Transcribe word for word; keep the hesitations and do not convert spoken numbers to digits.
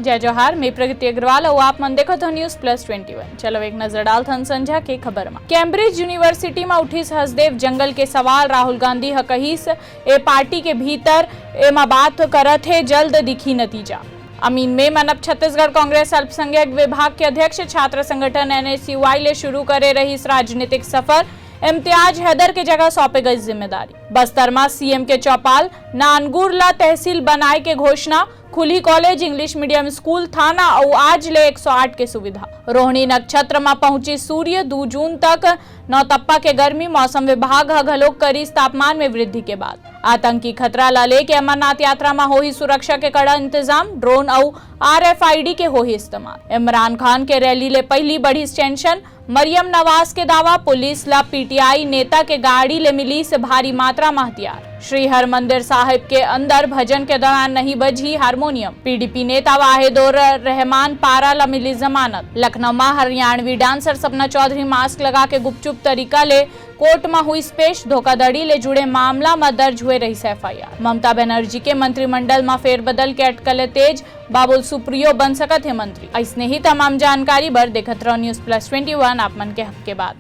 जय जोहार, मैं प्रगति अग्रवाल अउ आप मन देखत हो News Plus Twenty One। चलो एक नजर डालथन संझा के खबर म। Cambridge University म उठिस हसदेव जंगल के सवाल, राहुल गांधी ह कहिस, ए पार्टी के भीतर एमा बात करत हे, जल्द दिखी नतीजा। अमीन मेमन अब छत्तीसगढ़ कांग्रेस अल्पसंख्यक विभाग के अध्यक्ष। छात्र संगठन N S U I ले शुरू करे रहिस राजनीतिक सफर, इम्तियाज हैदर के जगह सौंपे गई जिम्मेदारी। बस्तर म C M के चौपाल, नानगुर ला तहसील बनाए के घोषणा, खुलही कॉलेज, इंग्लिश मीडियम स्कूल, थाना अउ आज ले एक सौ आठ के सुविधा। रोहिणी नक्षत्र म पहुंची सूर्य, दू जून तक नौतप्पा के गर्मी, मौसम विभाग ह घलोक करिस तापमान में वृद्धि के बात। आतंकी खतरा ला लेके अमरनाथ यात्रा म होही सुरक्षा के कड़ा इंतजाम, ड्रोन अउ R F I D के होही इस्तेमाल। इमरान खान के रैली ले पहिली बढ़िस टेंशन, मरियम नवाज के दावा, पुलिस ला P T I नेता के गाड़ी ले मिलिस भारी मात्रा म हथियार। श्री हरमंदिर साहिब के अंदर भजन के दौरान नहीं बजही हारमोनियम। P D P नेता वाहिदुर रहमान पारा ला मिली जमानत। लखनऊ म हरियाणवी डांसर सपना चौधरी मास्क लगा के गुपचुप तरीका ले कोर्ट म हुई पेश। धोखाधड़ी ले जुड़े मामला म दर्ज हुए रहिस F I R। Mamata Banerjee के मंत्रिमंडल म फेरबदल के अटकले तेज, बाबुल सुप्रियो बन सकत हे मंत्री। अइसने ही तमाम जानकारी बर देखत रहो News Plus Twenty One, आप मन के हक के बात।